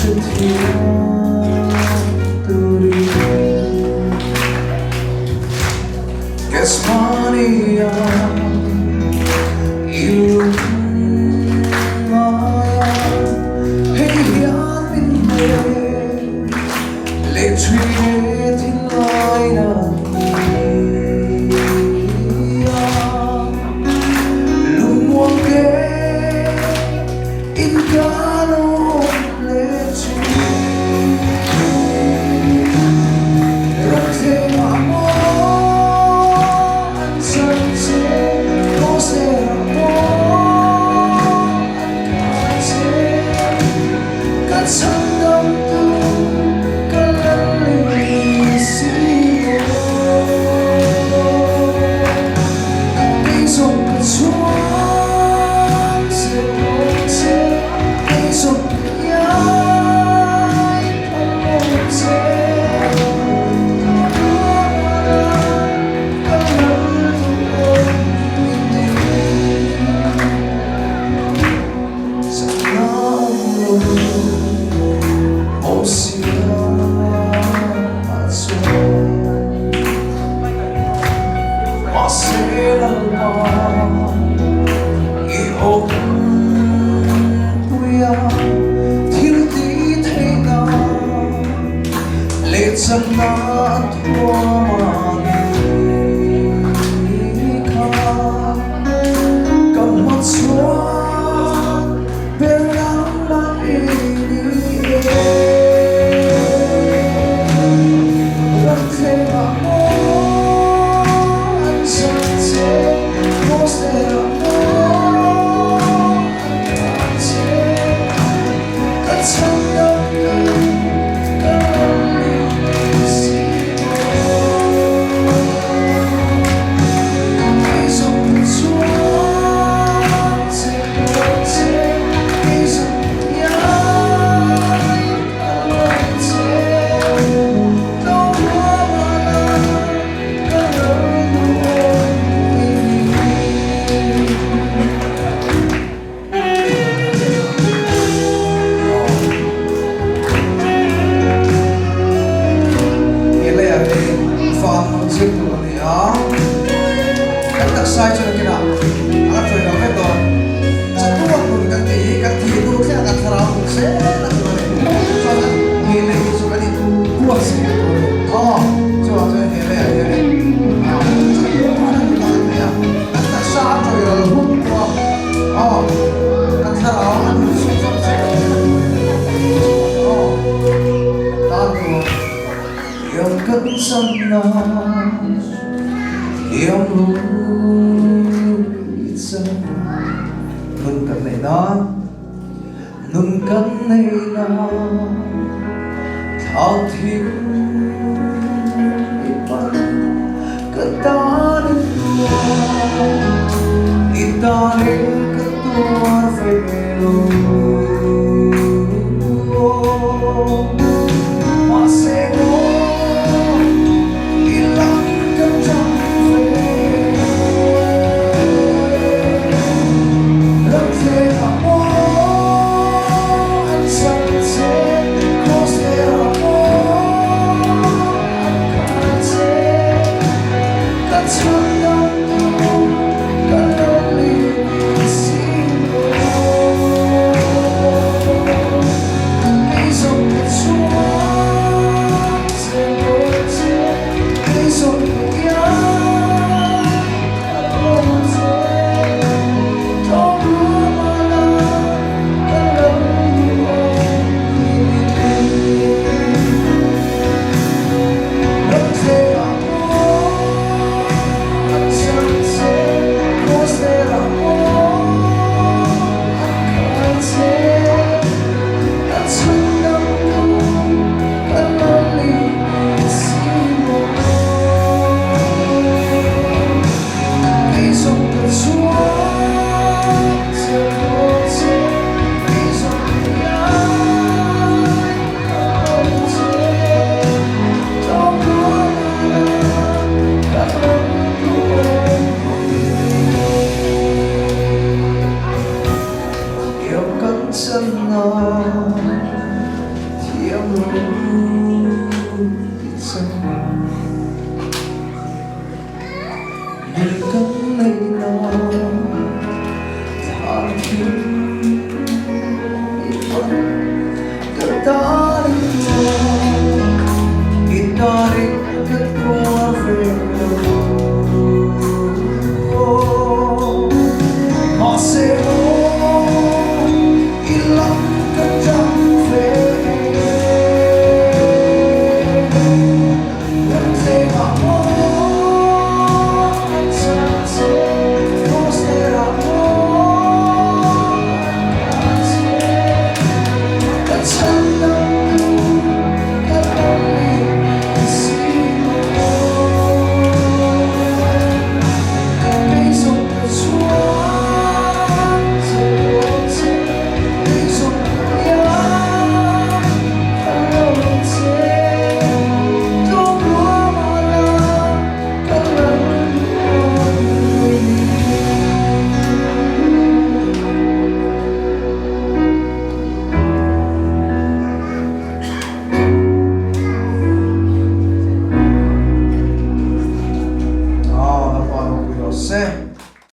Hrethiam turin Gethsemane-ah i lungngai a, hei hian min hmel leh thui e thinlai na ni a, lungmuang te in ka lawm leh thin. Ramthlengah maw an chang che, Kawngserah pawh an kai che. Ka chhandamtu ka lal si maw? Kei zawng ka chhuang zel dawn che, kei zawng ka iai phal lo che. Ka ruala ka lal duhawm i ni. Ka hmachhuan ber nangmah i ni e. Ramthlengah maw an chang che, Moslerah maw an kah che. Ka chhandam tu ka ram i si maw. He leiah hi fan hmang zir tur a ni a, kan taksa hi chuan kinah a la ṭuai lo vek dawn. Chatuan nun kan tih hi kan thih hnu thlenga kan thlarau nun zel a tur a ni. Chuan he lei hi chu kan inbuat zel tur a ni. Aw, chuvang chuan he leiah hianin chatuan a nun a kan nei a, kan taksa a ṭuai ral hun pawh a. Aw, ka thlarau a nun chhung zawk che Aw, tan tur Iang kan chan na Iang lui chan Nun kan nei nan Nun kan nei nan Thlang thim i pan ka tan in tuar i tan in ka tuar ve lo Mahse maw i lam ka ṭang ve Ramthleng ah maw an chang che Cross ler ah maw an kai che Ka chhandam tu ka lo lim si lo Kei zawng ka chuang che lo che Kei zawng ka iai ka lo che Tlawm rual ah ka lo duhawm i ni. Ramthleng ah maw an chang che, Crossler ah maw an kai che, Ka chhandam tu ka lal i si maw? Kei zawng ka chuang che maw che, Kei zawng ka iai ka lo che, Tlawm rual ah ka ram duhawm Iang kan chan na. Lo ti chang. Nun kan nei na thlan thim i hman ka tan i tuar i tarin ka tuar ve.